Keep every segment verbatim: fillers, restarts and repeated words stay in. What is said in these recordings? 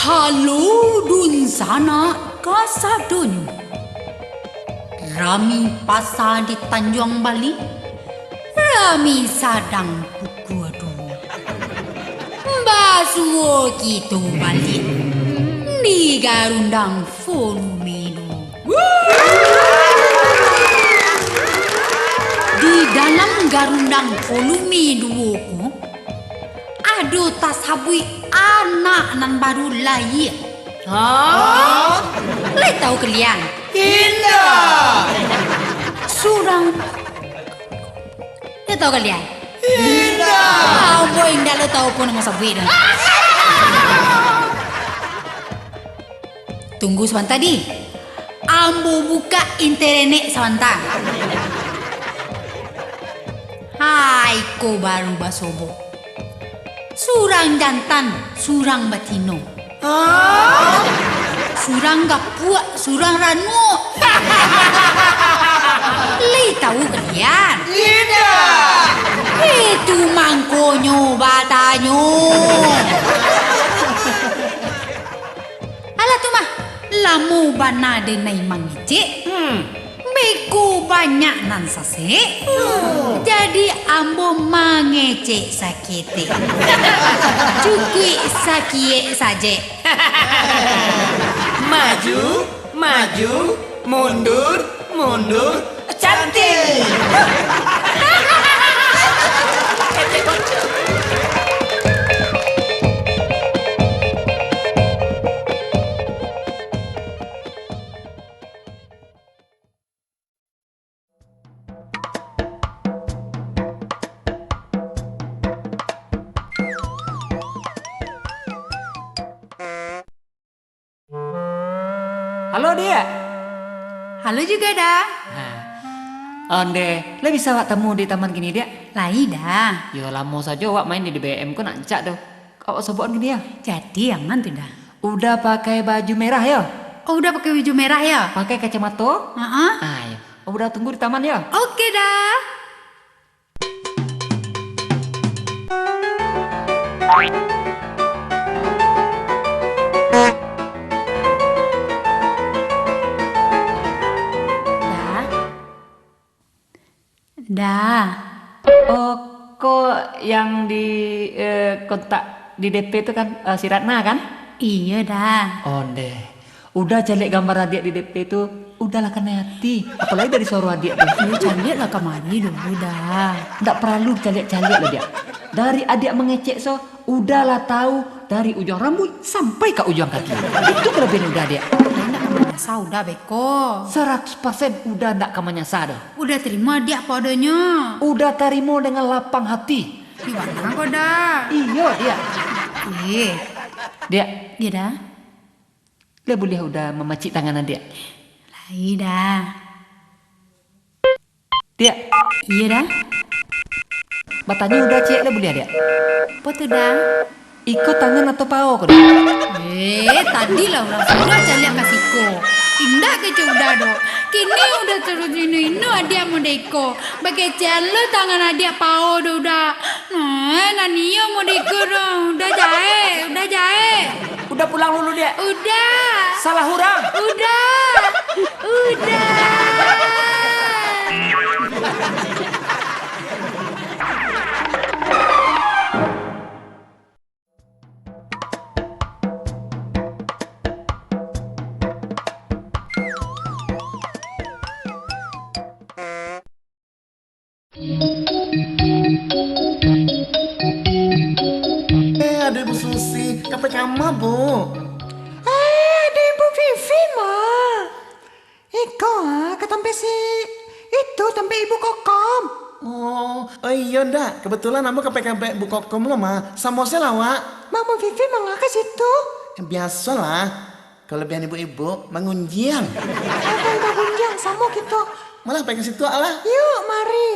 Halo dunsanak kasadonyo. Rami pasa di Tanjuang Bali, rami sadang pukua duo. Basuo kito baliak di Garundang Volume Duo. Di dalam Garundang Volume Duo ko, ado tasabuik anak nan baru lahia. Hah? Lai tahu kalian? Indak. Surang. Lai tahu kalian? Indak. Ambo indak lo tahu pun namo sabuik doh. Tunggu sabanta di. Ambo bukak interenek sabanta. Hai, ko baru basobok. Surang jantan, surang batino. Hah? Surang gapuak, surang ranuak. Lai tahu kalian? Indak. Itu mangkonyo batanyo. Alah tu mah, lamo bana denai mangecek. Hmm. Beko banyak nan sasek. Hmm. Jadi ambo mangecek saketek. Cukuik sakiek sajek. Maju, maju, mundur, mundur, cantik. Halo, Diak. Halo juga, Da. Nah. Onde, lai bisa awak tamu di taman kini, Diak? Lai, Da. Yo, lamo sajo awak main di D B M ko, nak rancak tu. Awak sobokan kini, yo? Jadi, aman tu, Da. Uda pakai baju merah, yo? Oh, Uda pakai baju merah, yo? Pakai kacamato? Heeh. Ah, yo. Uda tunggu di taman, yo? Oke, Da. Da. Da. Oh, ko yang di, eh, kontak di D P tu kan, eh, si Ratna kan? Iyo, Da. Onde. Uda caliak gambar adiak di D P tu, Uda lah kanai ati. Apolai dari suaro adiak tu. Iyo, caliak lah kamari dulu, Da. Ndak paralu caliak-caliak lah, Diak. Dari adiak mangecek so, Uda lah tahu dari ujuang rambuik sampai ka ujuang kaki. Itu kalabiahan Uda, Diak. Uda ndak ka manyasa, Uda beko. Saratus persen Uda ndak ka manyasa doh. Uda tarimo adiak apo adonyo. Uda tarimo dengan lapang hati. Di mana ko, Da? Iyo, Diak. Eh. Diak. Iyo, Da. Lah buliah Uda mamacik tangan adiak? Lai, Da. Diak. Iyo, Da. Batanyo Uda ciek lah buliah, Diak? Apo tu, Da? Iko tangan atau pao ko, Diak? Eh, tadi lah urang suruah caliak ka siko. Indak kecek Uda doh. Kini Uda taruih ino-ino adiak modeko. Bakecekan lo tangan adiak pao doh, Uda. Nah, nan iyo modeko doh. Uda jahek, Uda jahek. Uda pulang dulu, Diak. Uda. Salah urang. Uda. Uda. Eh, ado Ibu Susi, ka pai kama, Bu? Eh, ado Ibu Vivi, mah. Iko, ah, ka tampek si itu, tampek Ibu Kokom. Oh, oh iyo ndak. Kebetulan ambo ka pai ka tampek Ibu Kokom lo, mah. Samo se lah, Wak. Mah, Ibu Vivi manga ka situ? Biasolah. Kalabiahan ibu-ibu, mangunjiang. Apo mangunjiang? Samo kito. Malah pai ka situ lah. Yuk, mari.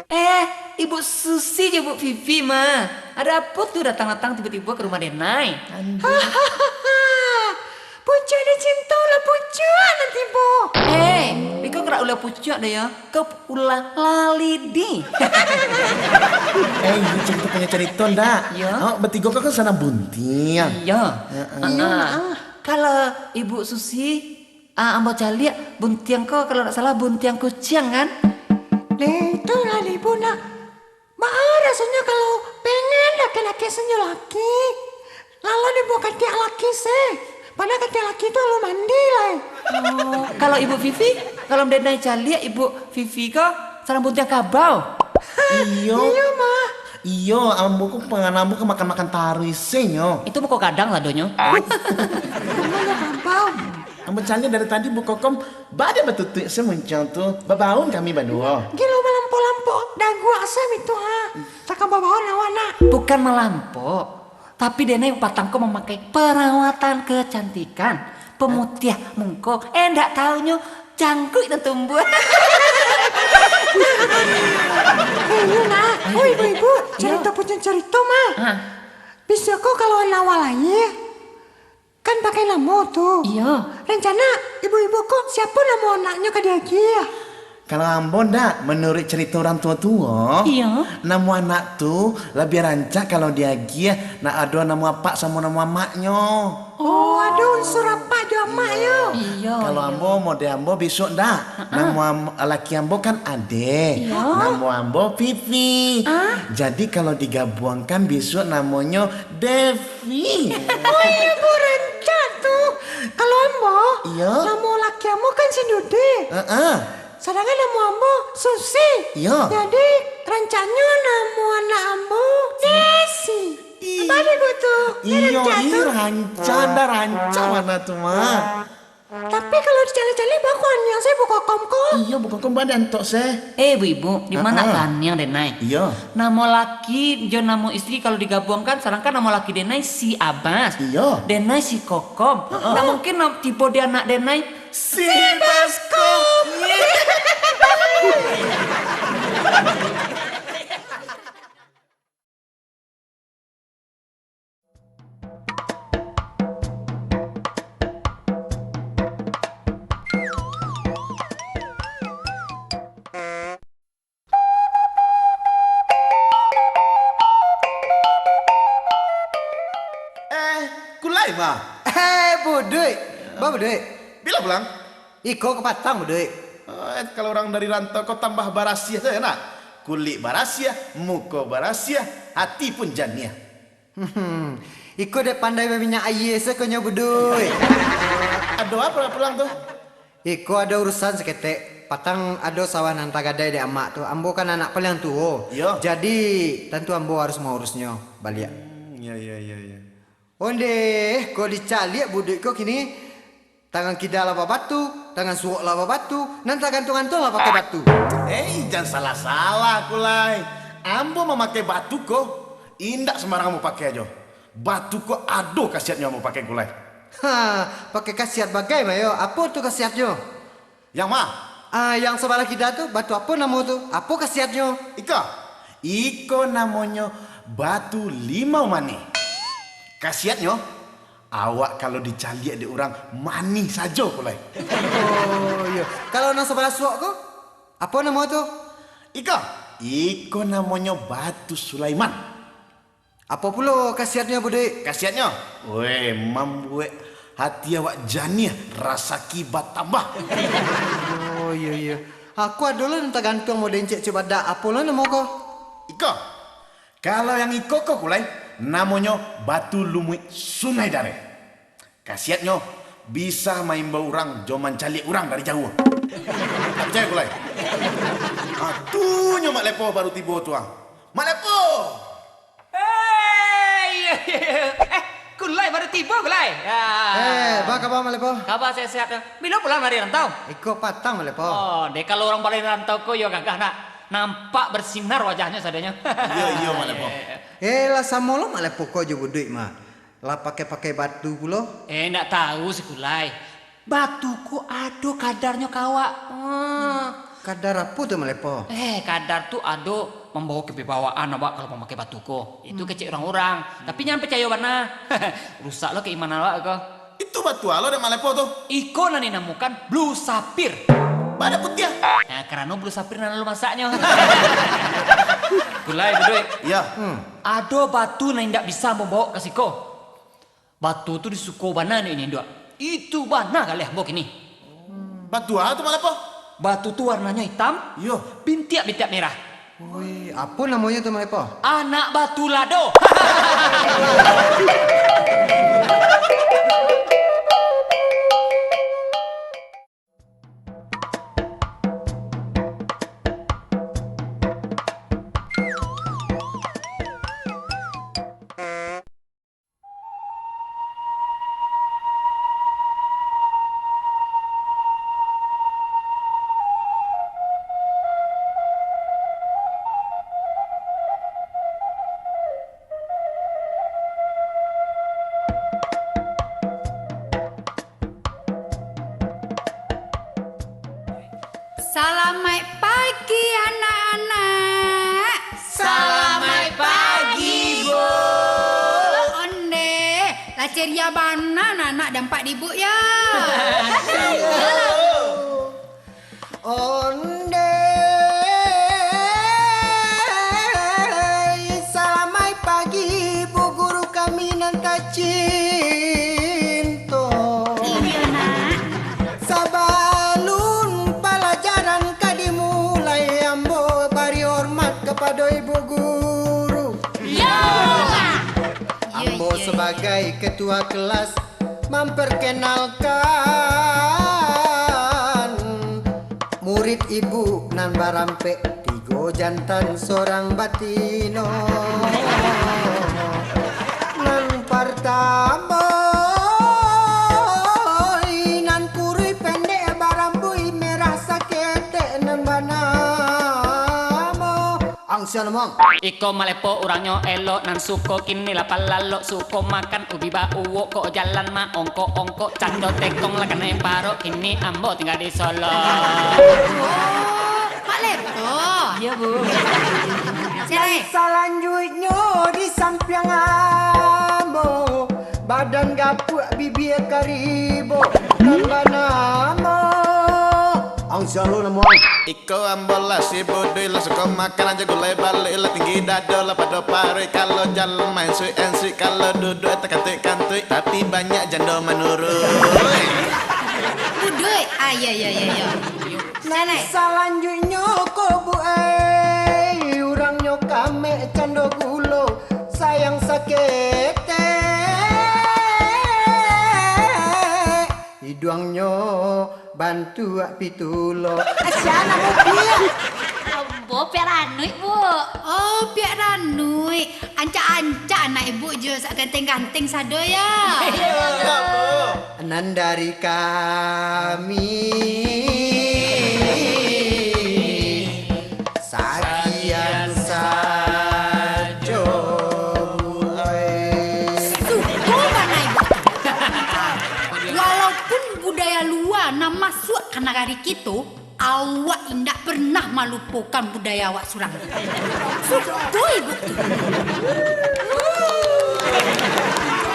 Eh, Ibu Susi jo Ibu Vivi mah. Ada apo tu datang-datang tibo-tibo ka rumah denai? Aduh. Hahaha. Puncak di cinta lah puncak nan tibo. Eh, iko Ulah pucuak deh yo, kau ulah lalidi. Eh, iyo, carito punyo carito ndak? Iyo. Oh, batigo ko kan sanak buntiang. Iyo. Heeh. Iyo, ah. Kalau Ibu Susi, ah, ambo caliak buntiang ko, kalau ndak salah buntiang kuciang kan? Deh, itulah ibu nak. Baa rasonyo kalau pengen laki-laki sanyo laki, lalu dibuek katiak laki se, padahal katiak laki tu alun mandi lai. Oh, kalau Ibu Vivi, kalau denai caliak Ibu Vivi ko, sanak buntiang kabau. Iyo. Iyo, mah. Iyo, ambo ko panganan ambo ko makan-makan taruih se nyo. Itu muko gadang sadonyo. Mukonyo kabau. Ambo caliak dari tadi Bu Kokom, baa dek batutuik se muncang tu, babaun kami baduo. Gilo malampok-lampok daguak se mitu ha. Takah babaun awak nak. Bukan malampok, tapi denai patang ko mamakai perawatan kecantikan, pemutiah muko, eh, ndak taunyo jangkuik nan tumbuah. Eh, iyo nak. Oh, ibu-ibu, carito punyo carito mah. Ha. Bisuak ko kalau anak awak lahia, kan pakai namo tu. Iyo. Rencana ibu-ibu ko siapo namo anaknyo ka diagiah? Kalau ambo ndak, manuruik carito urang tuo-tuo, iyo, namo anak tu labiah rancak kalau diagiah nak ado namo apak samo namo amaknyo. Oh, ado unsur apak jo amaknyo. Iyo, iyo. Kalau ambo, model ambo bisuak ndak. Namo am-, laki ambo kan Ade. Iyo. Namo ambo Vivi. Ah? Jadi kalau digabuangkan bisuak namonyo Dev Ih. Oh iyo, Bu, rancak tu. Kalau ambo, iyo, namo laki ambo kan si Dude. Heeh. Sadangkan namo ambo Susi. Iyo. Jadi, rancaknyo namo anak ambo Desi. Ih. Baa dek Bu tu? Iyo, rancak tu. Ih, rancak, ndak rancak bana tu mah. Tapi kalau dicaliak-caliak, baku aniang sajo Bu Kokom ko. Iyo, Bu Kokom badan tok se. Eh, Bu Ibu, di ma nak taniang denai? Iyo. Namo laki jo namo istri kalau digabuangkan, sadangkan namo laki denai si Abas. Iyo. Denai si Kokom. Heeh. Ndak mungkin nam-, tibo di anak denai si Baskom. Eh, Kulai mah. Eh, Buduik. Ba Buduik. Bilo pulang? Iko ka patang, Buduik. Eh, kalau urang dari rantau ko tambah barasiah sajo, nak. Kulik barasiah, muko barasiah, hati pun janiah. Hmm, iko dek pandai baminyak aia sakonyo, Buduik. Ado apo pulang tu? Iko ado urusan saketek. Patang ado sawah nan tagadai dek amak tu. Ambo kan anak paliang tuo. Iyo. Jadi, tantu ambo harus maurusnyo baliak. Hmm, iyo, iyo, iyo, iyo. Ondeh, kok dicaliak Buduik ko kini, tangan kida lah babatu, tangan suok lah babatu, nan tagantuang-gantuang lah pakai batu. Eh, jan salah-salah, Kulai. Ambo mamakai batu ko, indak sambarang ambo pakai jo. Batu ko ado kasiatnyo ambo pakai, Kulai. Ha, pakai kasiat bagai, Mayo. Apo tu kasiatnyo? Yang ma? Ah, yang sabalah kida tu, batu apo namo tu? Apo kasiatnyo? Iko, iko namonyo batu limau manih. Kasiatnyo, awak kalau dicaliak dek urang, manih sajo, Kulai. Oh, iyo. Kalau nan sabalah suok ko, apo namo tu? Iko, iko namonyo batu Sulaiman. Apo pulo kasiatnyo, Buduik? Kasiatnyo? Weh, mambuek hati awak janiah, rasaki batambah. Oh, iyo, iyo. Aku ado lo nan tagantuang model encek cubadak. Apo lo namo ko? Iko. Kalau yang iko ko, Kulai, namonyo batu lumuik Sungai Dareh. Kasiatnyo, bisa maimbau urang jo mancaliak urang dari jauah. Ndak picayo, Kulai? Ah, tu nyo Mak Lepoh baru tibo tu, ah. Mak Lepoh! Hei! Eh, Kulai baru tibo, Kulai. Ya. Eh, ba kaba, Mak Lepoh? Kaba sehat-sehat. Bilo pulang dari rantau? Iko patang, Mak Lepoh. Oh, deh, kalau urang balai rantau ko yo gagah nak. Nampak bersinar wajahnyo sadonyo. Iyo, iyo, Mak Lepoh. Eh, lah samo lo Mak Lepoh ko jo Buduik mah. Lah pakai-pakai batu pulo? Eh, ndak tahu, si Kulai. Batu ko ado kadarnyo ka awak. Hmm. Kadar apo tu, Mak Lepoh? Eh, kadar tu ado mambawa kewibawaan awak kalau mamakai batu ko. Itu kecek urang-urang. Tapi jan picayo bana. Rusak lo keimanan awak ko. Itu batu a lo dek Mak Lepoh tu? Iko nan dinamokan Blue Sapphire. Bana putiah? Nah, karano bulu sapir nan lalu masaknyo. Kulai, Buduik. Iyo. Hmm. Ado batu nan indak bisa ambo baok ka siko. Batu tu disuko bana dek inyo induak. Itu bana galeh ambo kini. Batu a tu, Mak Lepoh? Batu tu warnanyo itam, iyo, bintiak-bintiak merah. Wih, apo namonyo tu, Mak Lepoh? Anak batu lado. Salamaik pagi, anak-anak. Salamaik pagi, Bu. Ondeh, lah ceria bana anak-anak dampak di Ibu, yo. Ondeh, salamaik pagi, Bu Guru kami nan tacinto. Iyo, Nak. Sabalun palajaran ka dimulai, ambo bari hormat kapado Ibu Guru. Iyo, Nak. Iyo, ambo iyo, iyo. Sabagai ketua kelas, mamperkenalkan murid ibu nan barampek, tigo jantan sorang batino. Nan partamo, nan kuruih pendek barambuih merah saketek nan banamo. Ang sia namo ang? Iko Mak Lepoh urangnyo elok, nan suko kini lapeh lalok, suko makan ubi bauwok, kok jalan maongkok-ongkok, cando tekong lah kanai parok, kini ambo tingga di Solok. Oh, Mak Lepoh. Iyo, Bu. Sia lai? Salanjuiknyo di sampiang ambo, badan gapuak bibia karibo, nan banamo. Ang sia lo namo ang? Iko ambo lah si Buduik, lah suko makan aja gulai balek, lah tinggi dado, lah pado paruik, kalau jalan main suik-ensuik, kalau duduak takantuik-kantuik, tapi banyak jando manuruik. Buduik? Ah, iyo, iyo, iyo, iyo. Nan salanjuiknyo ko, Bu, eh, urangnyo kamek cando gulo, sayang saketek. Iduangnyo bantuak pitulok. Sia namo Piak? Ambo Piak Ranuik, Bu. Oh, Piak Ranuik. Ancak-ancak anak ibu jo sak ganteng-ganteng sado, yo. Nan dari kami, sakian sajo, Bu ai. Suko bana ibu. Walaupun budaya lua nan masuak ka nagari kito, awak indak pernah malupokan budaya awak surang. Suko ibu tu.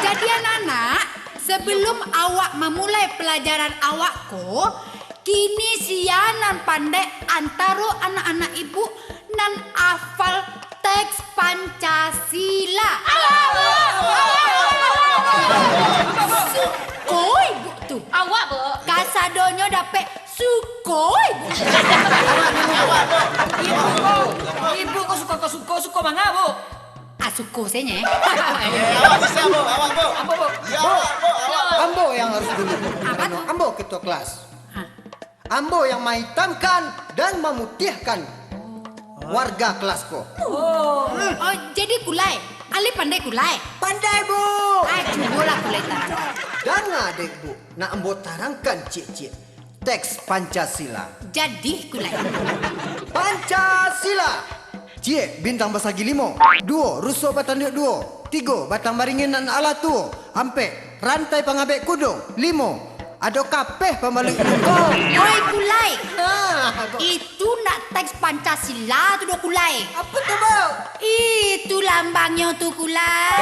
Jadi anak-anak, sebelum awak mamulai pelajaran awak ko, kini sia nan pandai antaro anak-anak ibu nan afal teks Pancasila? Suko ibu tu. Awak, Bu. Kasadonyo dapek suko ibu. Ibu, Bu. Ibu ko suko, ko suko, suko manga, Bu? Ah, suko sajo, eh. Awak bisa, Bu. Awak, Bu. Ambo, Bu. Ya, Bu. Awak, Bu. Awak. Ambo yang harus dulu. Apa tu? Ambo ketua kelas. Hah. Ambo yang maitamkan dan mamutiahkan warga kelas ko. Oh. Oh, jadi kulai. Alih pandai kulai? Pandai, Bu. Ah, cubolah kulai tarang. Danga dek, Bu, nak ambo tarangkan ciek-ciek. Teks Pancasila. Jadi kulai. Pancasila. Ciek, bintang basagi limo. Duo, ruso batanduak duo. Tigo, batang baringin nan alah tuo. Ampek, rantai pangabek kudo. Limo, ado kapeh pambaluik muko. Oi, kulai. Ha, Bu. Itu ndak teks Pancasila tu doh, kulai. Apo tu, Bu? Itu lambangnyo tu, kulai.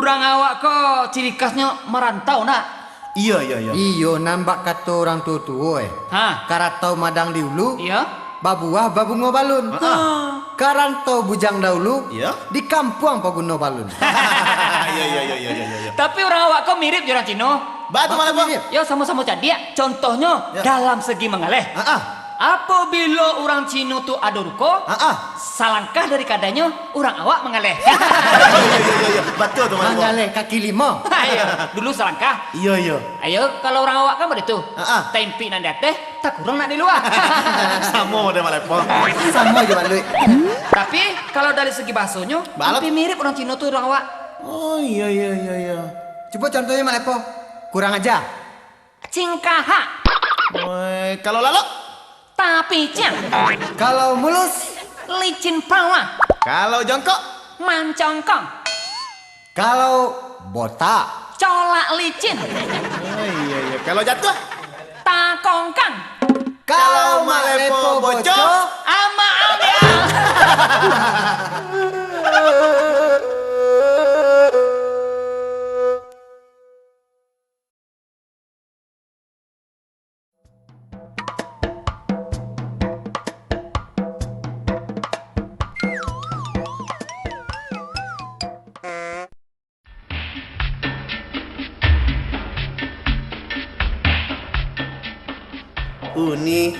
Urang awak ko ciri khasnyo marantau, nak? Iyo, iyo, iyo. Iyo, nan bak kato urang tuo-tuo, eh. Ha. Karatau madang di ulu, Iyo. babuah babungo balun. Ha. Karantau bujang dahulu, Iyo. di kampuang paguno balun. Iyo, iyo, iyo, iyo, iyo, iyo. Tapi urang awak ko mirip jo urang Cino. Batua, Bak Malai Poh. mirip. Yo, samo-samo cadiak. Contohnyo, Yo. dalam segi mangaleh. Ha, ah. Apabilo urang Cino tu ado ruko, Ha, ah. salangkah dari kadainyo, urang awak mangaleh. Iyo, iyo, iyo, iyo. Batua tu, Malai Poh. Mangaleh kaki limo. Ayo, dulu salangkah. Iyo, iyo. Ayo, kalau urang awak kan baitu. Ha, ah. Taimpik nan di ateh, takurang nan di lua. Samo model Malai Poh. Samo jo Baluik. Tapi, kalau dari segi bahasonyo, Balat. hampir mirip urang Cino tu urang awak. Oh, iyo, iyo, iyo, iyo. Cubo contohnyo, Malai Poh. Kurang aja. Cingkahak. Woi, kalau lalok? Tapiciang. Kalau mulus? Licin pawa. Kalau jongkok? Mancongkong. Kalau botak? Colak licin. Oh, iyo, iyo. Kalau jatuah? Takongkang. Kalau Malai Poh boco? Amak ambiak. Uni.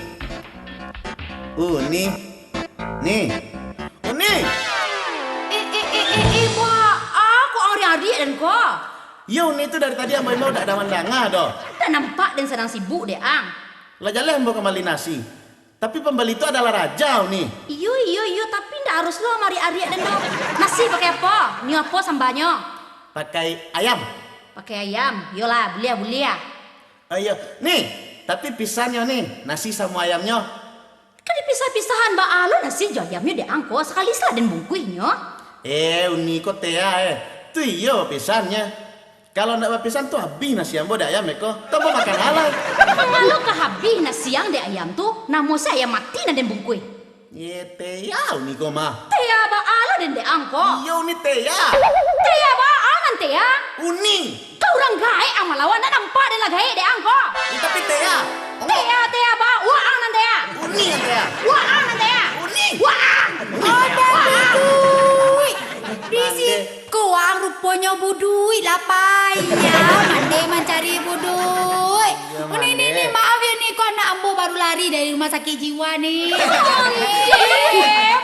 Uni. Ni. Uni. Eh, eh, eh, eh, eh, baa kok ariak-ariak den ko? Iyo, Uni tu dari tadi ambo imbau dak ado mandanga doh. Dak nampak den sadang sibuk dek ang. Lah jaleh ambo ka mambali nasi. Tapi pambali tu adalah raja, Uni. Iyo, iyo, iyo, tapi ndak harus lo mariak-ariak den doh. Nasi pakai apo? Nio apo sambanyo? Pakai ayam. Pakai ayam? Iyolah, buliah, buliah. Oh, iyo. Ni, tapi pisannyo ni, nasi samo ayamnyo. Kan dipisah-pisahan, baa lo nasi jo ayamnyo dek ang ko, sakali se lah den bungkuihnyo. Eh, Uni ko Tea, eh. Tu iyo pisannyo. Kalau ndak bapisan tu abih nasi ambo dek ayam iko. Tu ambo makan a lai. Manga lo ka abih nasi ang dek ayam tu, namo se ayam mati nan den bungkuih. Ye, Tea Uni ko mah. Tea baa lo den dek ang ko? Iyo, Uni Tea. Tea baa nan Tea? Uni. Ka urang gaek ang malawan, ndak nampak den lah gaek dek ang ko? Yo, tapi Tea. Tea, Tea baa, waang nan Tea. Uni nan Tea. Waang nan Tea. Uni. Waang. Uni. Waang. Di siko ang ruponyo Buduik lah payah. Mande mancari Buduik. Iyo, Uni, ni, ni, mande. Maaf yo, ni, ko anak ambo baru lari dari rumah sakik jiwa, ni. Mande,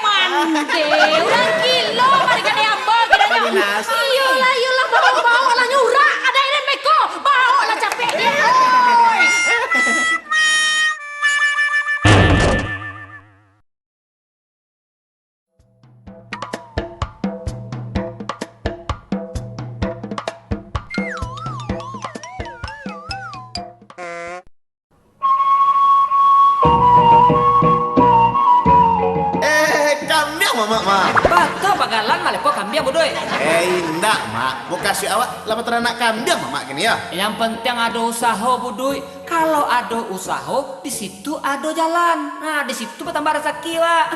mande. Urang gilo, mari ka di ambo, kironyo. Iyolah, iyolah, baok, baok lah, nyurak. Ado iden beko. Baok lah capek dek, oi. Eh, kambiang, Mamak, Mak. Batua pagalan, Malai Poh, kambiang, Buduik. Eh, indak, Mak. Mukasuik awak lah bataranak kambiang, Mamak, kini, yo? Yang penting ado usaho, Buduik. Kalau ado usaho, di situ ado jalan. Nah, di situ batambah rasaki, Wak.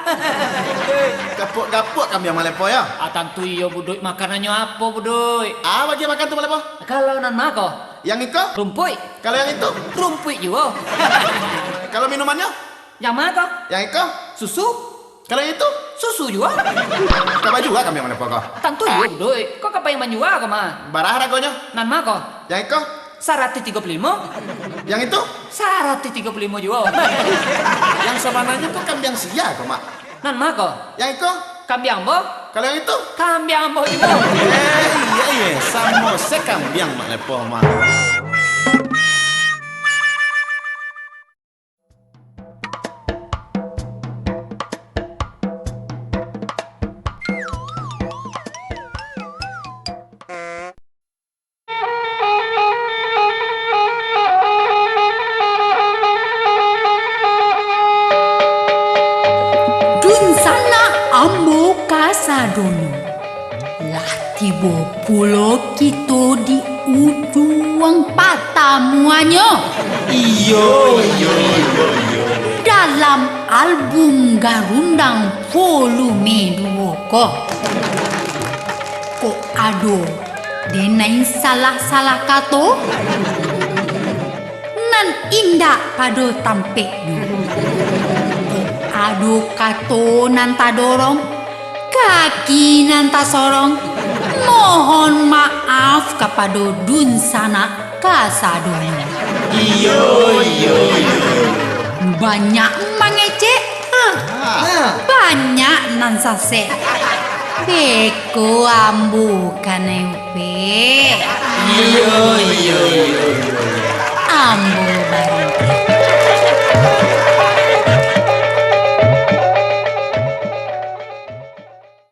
Gapuak-gapuak kambiang Malai Poh, yo? Ah, tantu iyo, Buduik. Makanannyo apo, Buduik? Ah, bagi makan tu, Malai Poh. Kalau nan ma ko? Yang iko? Rumpuik. Kalau yang itu? Rumpuik juo. Kalau minumannyo? Yang ma ko? Yang iko? Susu. Kalau yang itu? Susu juo. Ka bajua kambiang Malai Poh ko? Tantu iyo, Buduik. Ko ka pai manjua ko mah. Bara haragonyo? Nan ma ko? Yang iko? Saratuih tigo puluah limo. Yang itu? Saratuih tigo puluah limo juo. Yang sabananyo ko kambiang sia ko, Mak? Nan ma ko? Yang iko? Kambiang ambo. Kalau yang itu? Kambiang ambo juo. Eh, iyo, iyo. Samo se kambiang Malai Poh, Mak. Dunsanak ambo kasadonyo. Lah tibo pulo kito di ujuang patamuannyo. Iyo, iyo, iyo, iyo. Dalam album Garundang volume duo ko. Kok ado Denai salah-salah kato, nan indak pado tampeknyo. Ado kato nan tadorong, kaki nan tasorong. Mohon maaf kapado dunsanak kasadonyo. Iyo, iyo, iyo. Banyak mangecek, ha. Ha. Banyak nan sasek. Beko ambo kanai upek. Iyo, iyo, iyo, iyo. Ambo baranti.